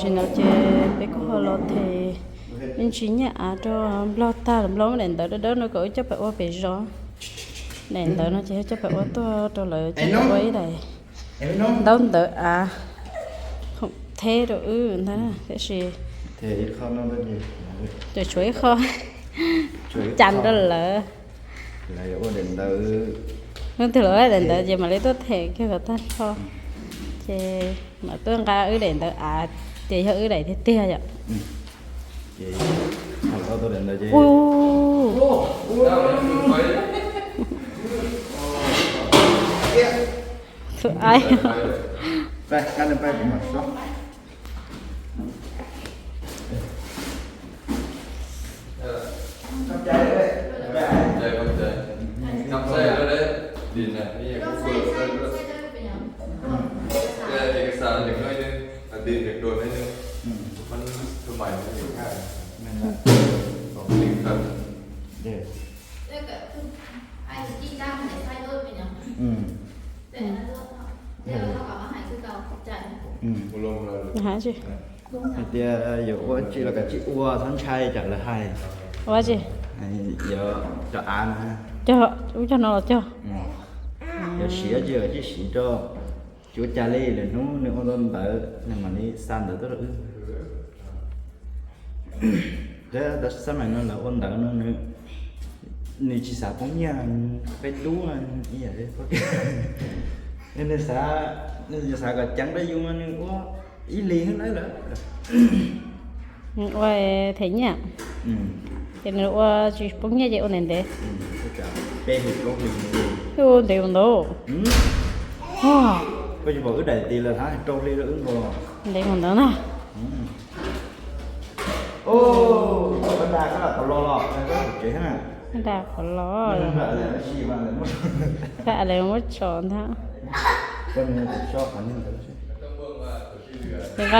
Tam sim no ces peb kuj ho los them me ntsis nyiaj av rau Nplog tag lawm, Nplog muab daim ntawv dawb dawb no kom wb coj pais ua pem zos. Daim ntawv no ces yog coj pais ua tuaj rau lawv coj pais ua ib daim ntaub ntawv av khoom theb rau wb ntag, tiam sis tshuav ib qho cas rau lawv. Hnub twg lawv daim ntawv ces mam li tuaj them kiag kom tag nrho, ces mam tuaj nqa wb daim ntawv av tias yog wb daim tiag tiag yom. Hais tias yuav ua tsis los kav tsij ua, txhob ntshai tsam lawv hais. Ua tsis, yuav cov av na, cog, ub, cog no los cog. Yuav siv tsis los tsis siv rau, tsis ua cas li, lwm hnub nws ua tau ntawv nws mam li xa ntawv tuaj rau wb. Thiab xab mais no lawv ua ntawv no nws tsis xav poob nyiaj, peb tub ib yam li, nws xav, nws xav kom ceev rau yus mas nws ua ib hlis xwb lawm. Ua them nyiaj, ces nws ua tsis poob nyiaj ces ua ntev ntev. Ua ntev mus ntau. Koj tsis pom wb daim tis lawm hab, rau hli rau wb nkaus. Ntev mus ntau na. Pab Dag, koj lam qhov los los, koj tsev na. Pab Dag qhov los. Koj lawv muab tso ntag. Nqa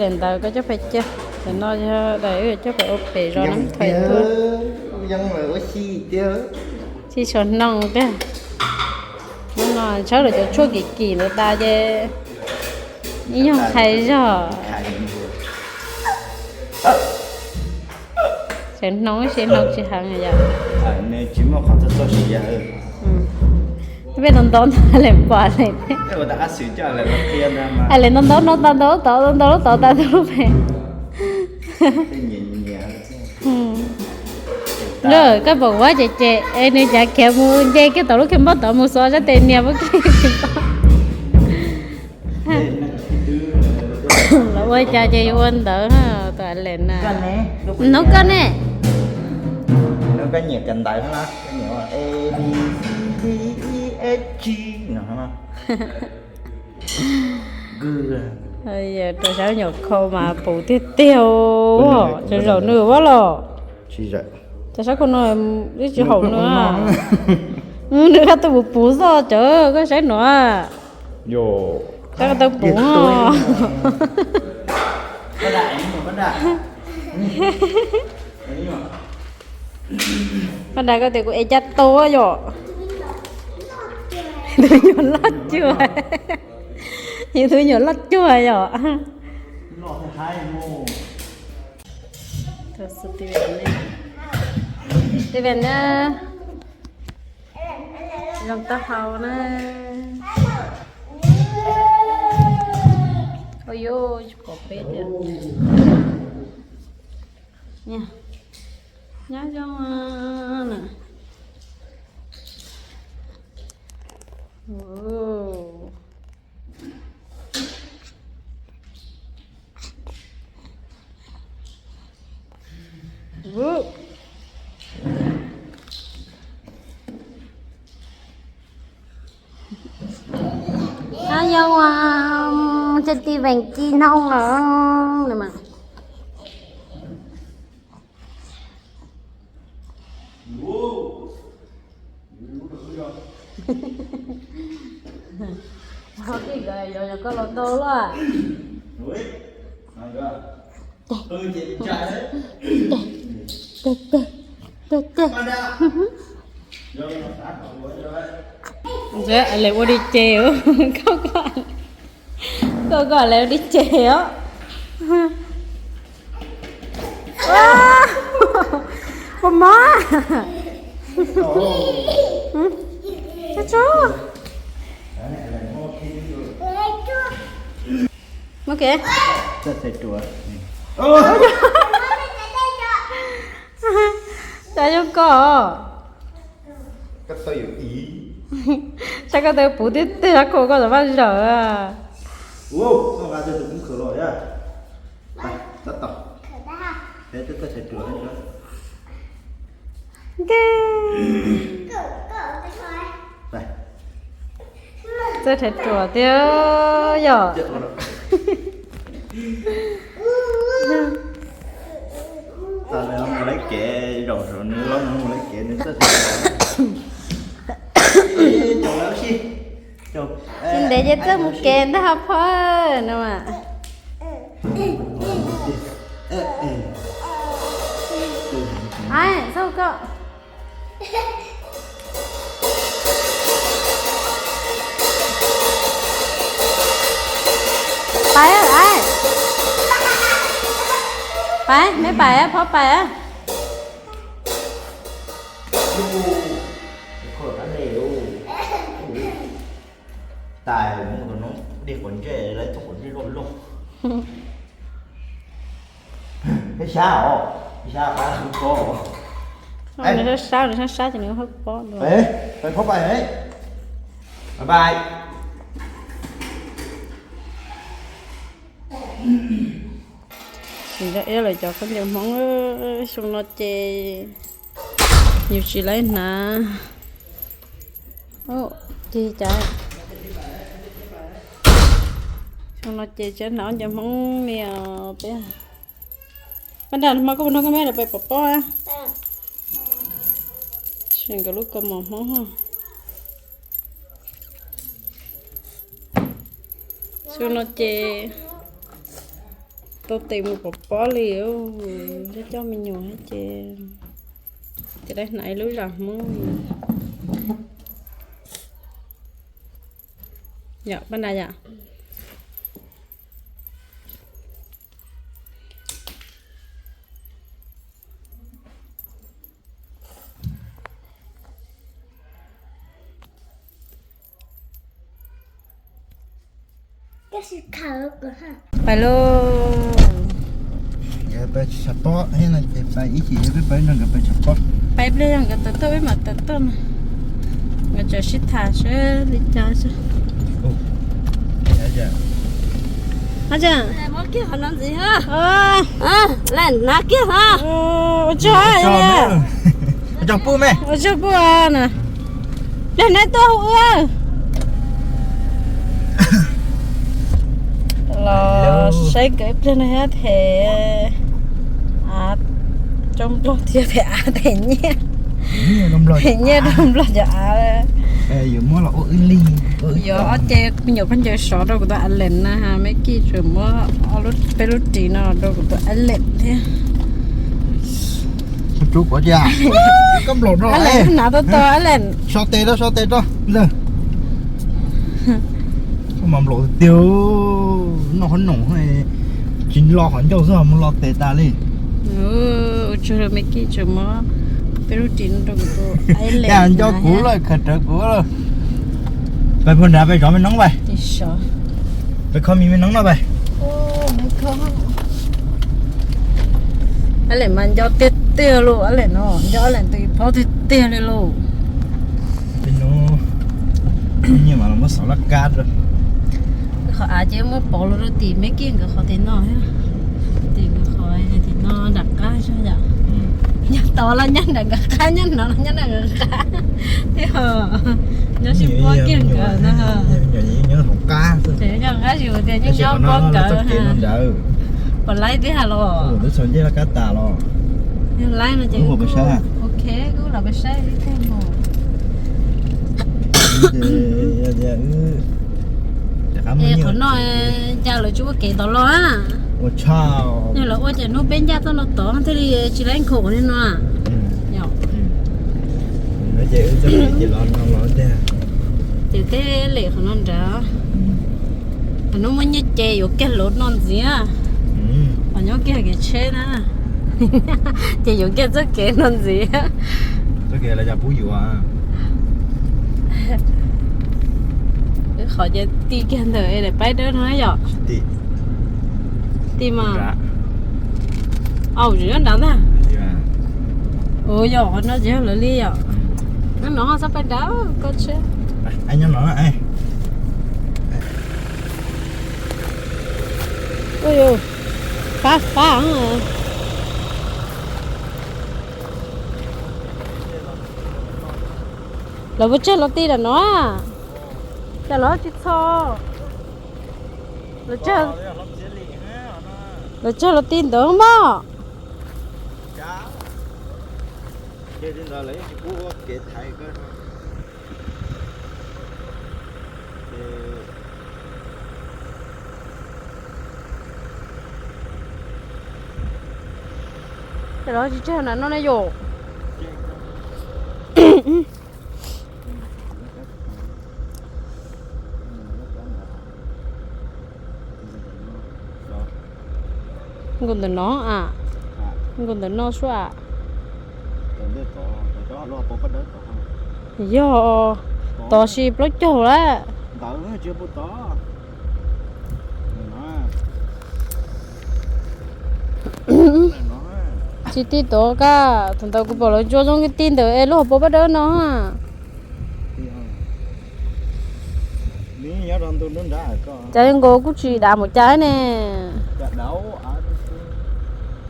daim ntawv koj coj pais cia. Tam no yog daim wb coj pais ua pem zos Nab Thais tuaj. Tsis tshua hnoos tiag. Hnub no tshawb lawv cov tshuaj kim kim ntawd tas ces ib nyuag qhais zog. Tseem hnoos, tsis hnoos tsis heev yom. Tsis muaj qhov txog txog siav. Peb ntau ntau ntag lawm pom lawm. Lawv ntau ntau no tas ntau lub tod, ntau ntau lub tod tas ntau lub pem. Koj pom kuv ces ces es nws cav khiav mus nce kiag tom lub khev npoj tod mus xov sab tes nias muab kiag. Los ua cas ces yuav ua ntawv tus Alex na. Hnub koj ne. Rau sab nyuam khau mas puv tiag tiag, cov zaum nws ua los. Cov sab khau no ib tsis haum nws. Nws qab tau puv puv xwb cov, koj saib no. Koj tau puv. Pab Dag, koj tias kuv ev caj tau yom. Tus nyuam loj cuag, yus tus nyuam loj cuag yom. Tis ves na, zoo taub hau na. Ua yuav tsis pom peb tiag. Nyob zoo na. Nyob zoo, tsis tis veem ci hnoo los. Koj los tau lawm. Ntxawm, Alex ua li ces, koj, koj Koj, koj lawv li ces os. Ua mob. Tso, tso. Muab kev. Cas zoo koj. Saib koj tau puv tiag tiag, koj, koj tau vaj zawm. Txawj rhais ruam tiag yom. Mus lawv kev, zaum saum nws los mus lawv kev nws txawj rhais ruam. Tsis ntev ces txawj mus kev ntag hos phauj no mas. Ai, txhob koj. Pais, pais, meb pais, phauj pais. Tais mus tus noob dej quav ntsej lawv tug quav ntsej loj loj. Peb xyab os, peb xyab pab hwb pob. Nws sab sab, nws sab sab ces nws hwb pob dua. Peb phob pais, bye bye. Tsis nco ib lawm cov khaub ncaws Hmoob, xyoo no ces yus tsis laib hnav. Ces cas xyoo no ces tsis hnav khaub ncaws Hmoob li os peb. Paj Nra, hmo koj puas nrog koj meb lawv pais pov pob? Tsis nkawd lub kaus mom Hmoob. Xyoo no ces tau tes mus pov pob li, coj coj me nyuam ces, ces laib hnav ib lub zam Hmoob. Yom, Paj Nra yom. Pais lauj. Pais tshav pob thiab no ces pais ib chim peb pais nrog nkawd pais tshav pob. Pais pliag yog nkawd tawm tuaj peb mam tawm tuaj no. Nkawd tseem sib tham seb li cas xwb. Hnav kiag hov. Ua tsaug, ua tsaug pub na. Pliag neb tuaj hu wb. Los saib nkawd ib pliag no thiab them. Cov nplog thiab them av them nyiaj. Them nyiaj rau nplog cov av. Yuav ob ce me nyuam khaub ncaws sov rau kuv tus Alex na, Meb Kij tseem muab peb lub ris no rau kuv tus Alex thiab. Alex hnav tau tau Alex. So tes rau, so tes rau ntag. Mas nplaum tiag, noj qhov noom tsis lo qhov ncauj xwb mus lo tes tas li. Ua tsaug, Meb Kij tseem muab peb lub ris no rau kuv tus Alex. Nco kuv lawm, khaws rawv kuv lawm. Pais puag nrad pais zov me noob pais. Pais kho me me noob no pais. Alex mas nco tiag tiag lauj, Alex no nco Alex tus phob tiag tiag li lauj. Nyiaj mas los muab xov laj kab rau. Qhov av ces muab pov los rau tim Meb Kij nkawd qhov tim no thiab. Tim nkawd qhov tim no nram qab zog yom. Nyob tod los nyob nram nkawd qab, nyob no los nyob nram nkawd qab. Thiab nyob sib puab kiag nkawd no. Ces nyob qab zus tias nyob nyob puab nkawd. Puas laib tiag los? Yog laib no ces ok, kuj los pais saib ib teg mus. Qhov no cas lawv tsis ua kev tod los a? Yog lawv ua ces hnub peb ncaj tuaj no tod thiaj li tsis laib nkhaus li no. Ces teb lem qhov no nrad. Hnub muaj nyiaj ces yuav kiag lawv no ntxiv, qhov nyob kiag kev tsheb na, ces yuav kiag txoj kev no ntxiv. Txoj kev lawv cov pub yuav. Wb qhov ces ti kiag ntawm es daim paib dawb no yom. Ti mas. Au, tsis nyob nrad ntag. Ua yog qhov no tsis yog lawv li yom. Nyob no ho txhob pais nrad koj tsheb. Nyob no. Ua yus, fab fab. Lawv puas tsawg los ti lawm no? Cas lawv tsis txho? Lawv tsawg los ti ntawd mog. Cas lawv tsis tsawg na no ne yom. Nkaus ntawm no a, nkaus ntawm no sua a. Yog, tod tsis plaub caug lawm. Tsis ti tod kaj, thaum ntawd kuv pom lawv ntsuab zoo ti ntawm es lub hauv paus paj dawb no. Cas nkaus kuj tsis dav mus cas ne.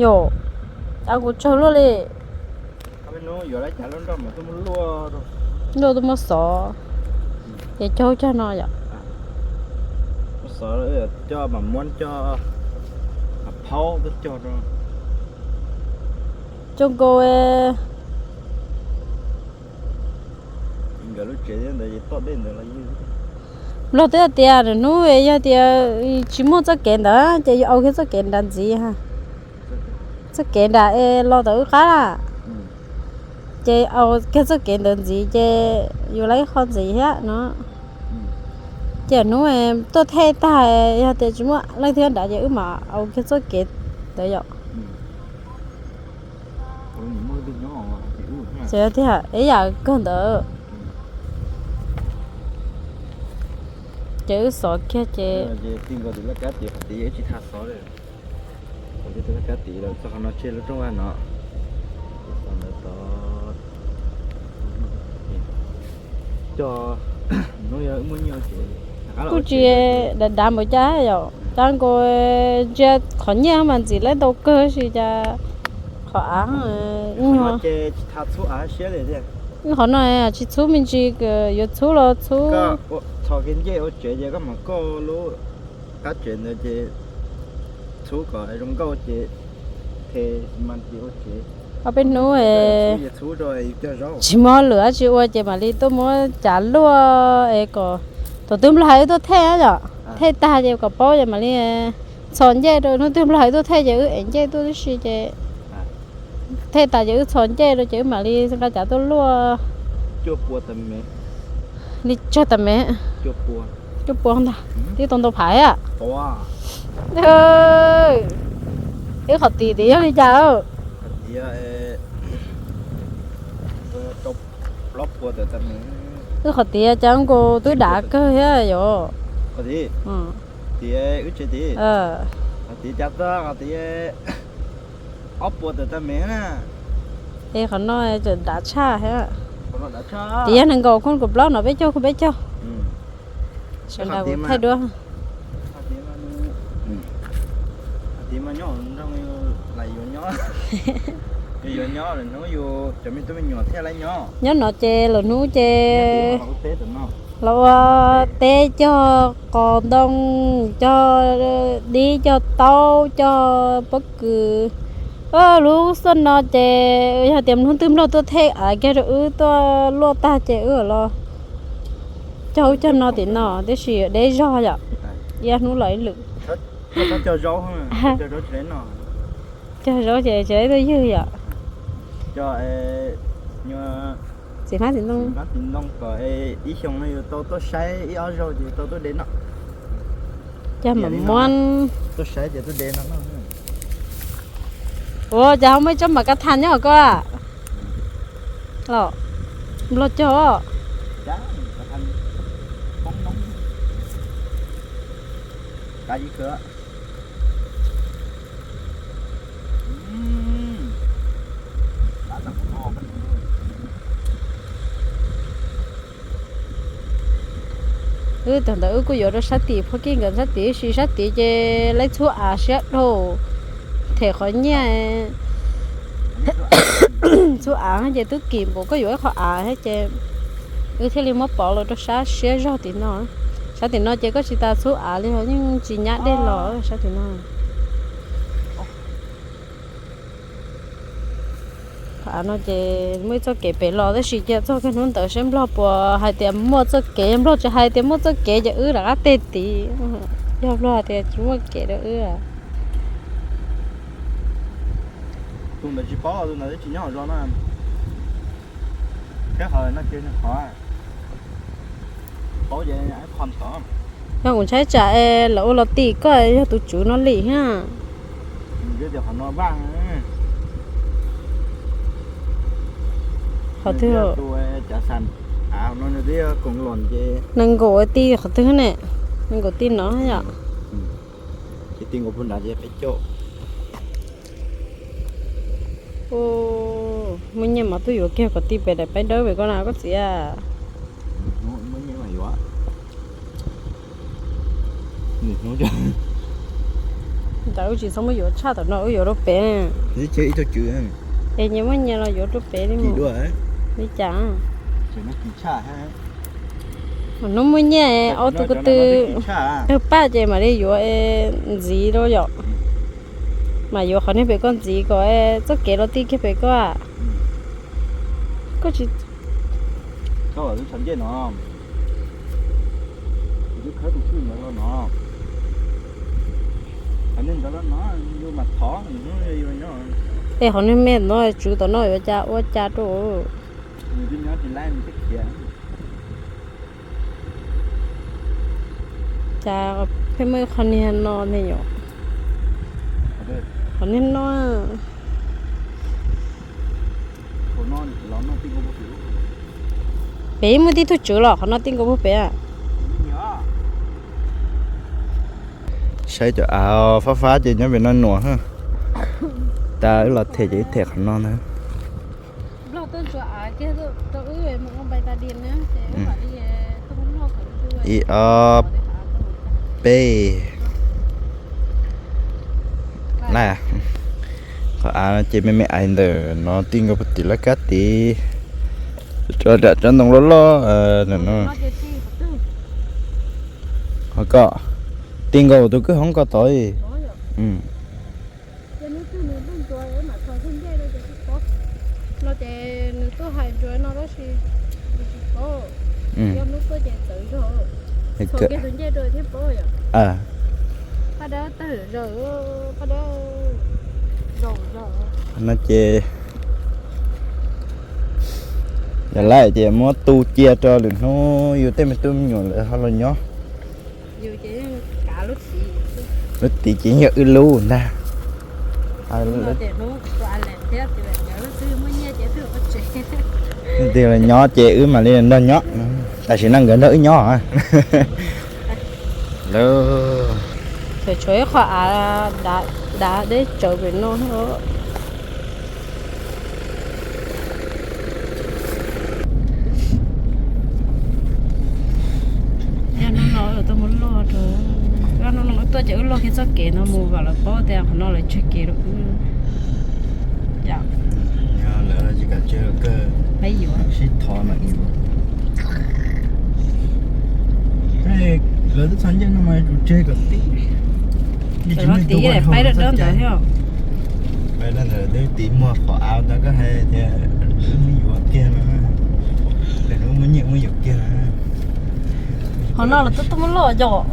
Yom, cas kuv tsawg luaj li. Luaj tuaj muab xov, ces cog cog no yom. Coj mam muab coj, mam phaub tuaj cog rau. Cog nkaus. Nkawd lub tsev ntawd tom dej ntawd los yog. Nplog twb hais tias nws hnub yog tias tsis muaj txoj kev ntawd ces yuav au kiag txoj kev nrad ntxiv. Txoj kev nrad es los tau wb qab lawm, ces au kiag txoj kev ntawd ntxiv ces yuav lawv ib qho ntxiv thiab no. Ces hnub tuaj thej tag, yog tias tsis muaj leej twg nrad ces wb mam au kiag txoj kev ntawd yom. Ces tiag ib yam kawg ntawd. Ces wb xov kiag ces kuj tsis dav dav npaum cas yom, cas nkaus ntsia qhov nyiaj mas ntxim lawv ntau kawg si cas qhov av. Qhov no tsis txhub me ntsis, yuav txhub los txhub. Txhos kiag ncej ua tsev ces koj mam koj lub qab tsev ntawd ces txhub kom zoo nkauj ces tes mas ua tsev. Ob peb hnub tsis muaj hauj lwm dab tsi ua ces mam li tuaj muab cav luaj es kom thaum twg nplog hais wb tuaj thej yom, thej tag ces kom paub ces mam li txhos ncej rau, hnub twg nplog hais wb tuaj thej ces wb ev ncej tuaj tib si ces thej tas ces wb txhos ncej rau ces wb mam li nqa cav tuaj luaj. Li tsawg tas me? Cuaj pua ntag, twb tau ntau phav a. Ib qhov tid tid yog li cas? Wb qhov tid cas nkaus twb dav kawg thiab yom. Qhov tid, qhov tid ob pua tawm tag me na. Es qhov no tseem dav tshaj thiab. Tid yog nees nkaum, koj kaum plaub no peb caug, koj peb caug. Sawv daws kuv thaij duab. Nyob no ces lwm hnub ces los ua teb cog qos ntoo, cog dib, cog taub, cog pob kws. Lub xub no ces yog tias hnub twg nplog tuaj thej av kiag rau wb tuaj luaj tag ces wb los cog ub cog no tim no tib si, deb zog yom. Ib hnub los ib lwm. Cog zaub ces tseem tuaj ywg yom. Txiv hmab txiv ntoo kom ib xyoo no yus tau tuaj saib ib ob zaug ces tau tuaj de noj. Cas mam muab. Ua cas ho muaj ib tsob mam ka thas nyob hauv koj los? Nplog cog. Wb thaum ntawd wb kuj yuav rau sab tim phuaj kij nkawd sab tim, sis sab tid ces laib txhub av siab dhau, them qhov nyiaj. Txhub av ces twb kim npaum koj yuav ib qho av thiab ces wb thiaj li muab pov los rau sab siab zog tim no. Sab tim no ces koj tsis tas txhub av li, yeej tsis nyab dej los sab tim no. Qhov av no ces muaj ib txoj kev pem los tab sis cia txog kiag hnub ntawd seb Nplog puas hais tias muaj txoj kev, Nplog tsis hais tias muaj txoj kev ces wb rov qab tig tid. Yog Nplog hais tias tsis muaj kev rau wb. Tus ntawd tsis paub, tus ntawd twb tsis nyob hauv zos no. Thiab qhov no ces nws qhov paub ces qhov tod. Yog kuv ntshai tsam es lawv ua los tim koj yog tus tswv no li thiab. Qhov no vaj. Qhov twg? Cav xas av no nws twb koom los ces nees nkaum tij qhov twg ne? Nees nkaum tij no yom. Ces tij nkaus puag nrad ces peb caug. Muaj nyiaj mas tuaj yuav kiag kom tij pem daim paib dawb pem koj na koj txiv. Ntawd wb tsis txhob muab yuav tshaj tom no, wb yuav rau pem. Es nyias muaj nyias los yuav rau pem li mus. Li cas? Hnub muaj nyiaj ob tug ko tw tawg paj ces mam li yuav ntxiv rau yom. Mas yuav qhov niag pem koj ntxiv kom txoj kev los tij kiag pem koj. Koj tsis Es qhov niag me no tswv tom no yuav cas ua cas rau. Cas pheej muaj ib qho niag no ne yom. Qhov niag no. Pem muaj tib tug tswv los qhov no tij nkaus puag pem. Saib cov av fab fab ces nyob pem no nuam. Tas wb los them ces wb them qhov no ntag. Ib ob peb. Qhov av ces me me ais ntawm no tij nkaus puag tim laj kab tid. Tso dam tsob ntoo loj loj ntawm no. Ho koj tij nkaus tus kwj hoob ko tod. No ces yog lawm ces muab tu cia rau lwm hnub yus tej me tub me nyuam lawv ho los nyob. Lub tid ces yog wb lub ntag. Leej twg los nyob ces wb mam li nrog nyob, tam sim no nkawd nrog wb nyob. Tseem tshuav ib qho av dav deb tsawv pem no. Yog hnub no wb tuaj muab loj rau, yog hnub no wb tuaj ces wb loj kiag txoj kev no mus kom lawv paub tias qhov no lawv tseg kev rau wb. Lawv tsis kam tseg kawg, peb yuav sib thov mam yuav. Lawv twb txhob ncej no mas tus tseg kom tib. Paib rau ntawd thiab. Paib rau ntawd twb tiv muag qhov av ntawd koj hais tias wb muab yuav kiag no, lawv muab nyiaj muab yuav kiag no. Qhov no los twb tuaj muab loj yom.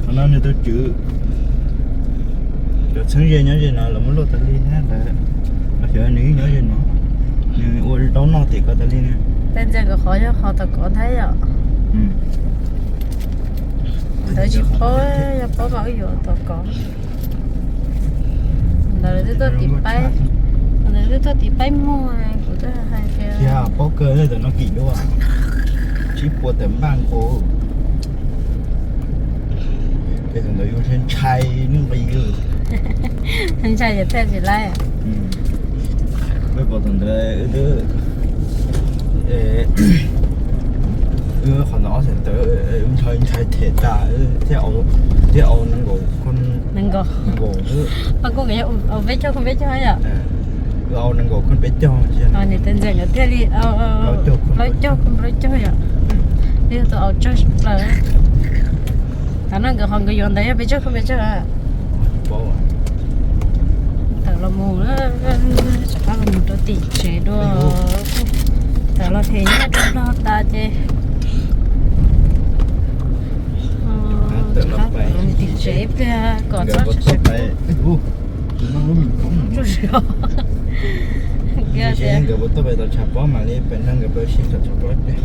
Qhov no nws tus tswv, cov txheeb ze nyob ze no los muab luaj tas li thiab ntawd, los xyov nws yeej nyob ze no, nws ua zaub noj tim ko tas li na. Tej ntsia nkawd qhov yog qhov tom kov ntag yom. Ntawd tsis paub, yog paub mas wb yuav tom kov. Ntawd twb tuaj tim paib, ntawd twb tuaj tim paib muag, kuv twb hais tias. Thiab paub kawg li tam no kim duab, tsib puas tawm npaj nkaus. Peb ntawd yuav ntshai ntshai nqi. Ntshai ces thiaj tsis laib. Peb pom thaum ntawd wb twb, wb qhov ntawd ob xeem tawv, wb ntshai ntshai them tas thiab, thiab au nees nkaum, nees nkaum, pab kuj nkawd yog au peb caug koj peb caug yom. Au nees nkaum koj peb caug. Niam tais ntxawm nkawd thiaj li plaub caug koj plaub caug yom. Twb yog tus au tsawg plaws. Tam no nkawd qhov nkawd yuav ntawd yog peb caug koj peb caug. Tawm los mus, rov qab los mus rau tim tsev dua. Tawm los them nyiaj rau Nplog tas ces rov qab los mus tim tsev ib pliag kom txhob tshwm sim. Nkawd puas tuaj pem tau tshav pob mam li pem nrog nkawd pem sib tawm tshav pob ib pliag.